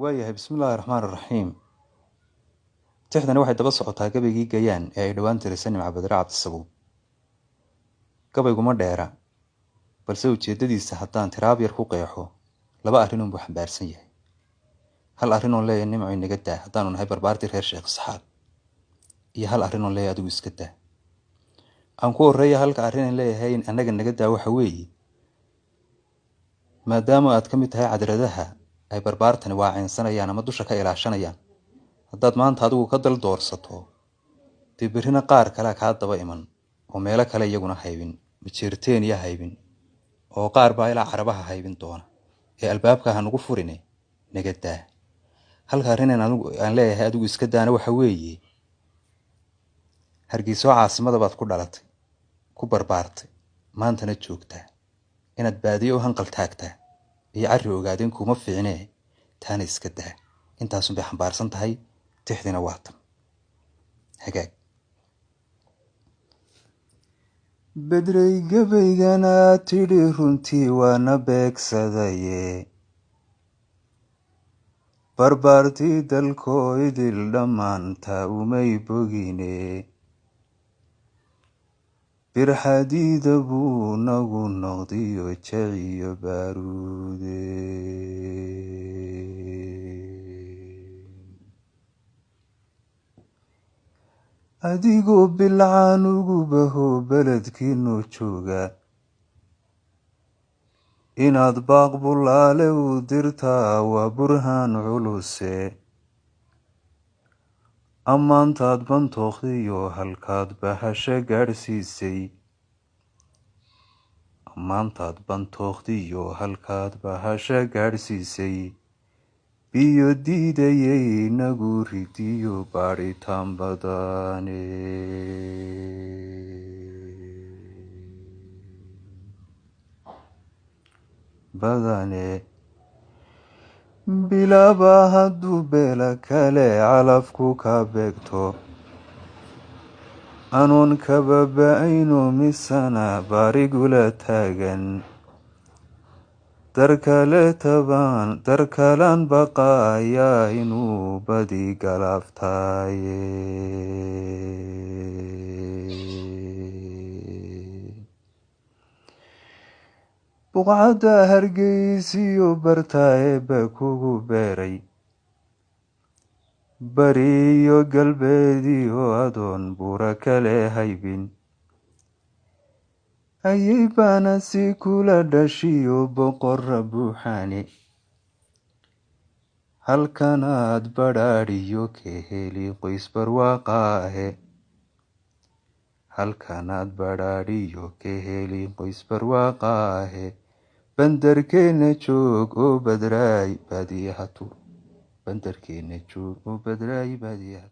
Waayahay, bismillaahi raxmaani raxiim. Tixdani waxay daba socotaa gabaygii Gayaan ee ay dhowaan tirisay Nimco Badre Cabdisabuub. Gabayguma dheera, balse ujeedadiisa haddaan tiraab yar ku qeexo, laba arrin unbuu xambaarsan yahay. Hal arrin oon leeyahay Nimco inaga daa haddaanu nahay barbaartii reer Sheekh Isxaaq, iyo hal arrin oon leeyahay adigu iska daa. Aan ku horreeya halka arrin aan leeyahay annaga naga daa waxa weeye, maadaama aad ka mid tahay cadradaha ay barbaartani waacinsanayaan ama dusha ka ilaashanayaan, haddaad maanta adigu ka dal doorsato, dee berrina qaar kalea kaa daba iman oo meelo kale iyaguna haybin, majeerteen iyo haybin, oo qaar baa ilaa Carabaha haybin doona, ee albaabka ha nagu furine naga daa. Halka arrin aan leeyahay adigu iska daana waxa weeye, Hargeyso caasimada baad ku dhalatay, ku barbaartay, maantana joogtaa. Inaad baadiyo u hanqal taagtaa iyo carri ogaadeen kuma fiicnee, taana iska daa. Intaasun bay xambaarsan tahay tixdina, waa tan. Hagaag. Bedrey gabaygana tidhi runtii waana beegsadaye, barbaartii dalkoo idil dhammaanta umay bogine, birxadiida buu nagu noqdiyo jeciyo baaruude. Adigoo bilcaan ugu baho beledkiinu jooga, inaad baaq bulaale u dirtaa waa burhaan culuse. Ammaantaad bantookhdiyo halkaad bahasha gaadhsiisay, ammaantaad bantookhdiyo halkaad bahasha gaadhsiisay, biyo diidayay nagu ridiyo baadhitaan badane. Badane bilaaba hadduu beela kale calafku ka beegto, anoon kababa-ayno misana baarigula taagan, darkale tabaan darkalaan baqaayaa inuu badi galaaftaaye. Buqcadda Hargeysiyo bartaa Eebbe kugu beeray, bari iyo galbeediyo adoon buura kale haybin, ayay baana si kula dhashiyo boqorra buuxaane. Halkanaad badhaadhiyo ka heli qoys barwaaqa ahe, halkanaad badhaadhiyo ka heli qoys barwaaqa ahe, bandarkeena joog oo badraay baadiyaha tuur, bandarkeena joog oo badraay baadiyaha.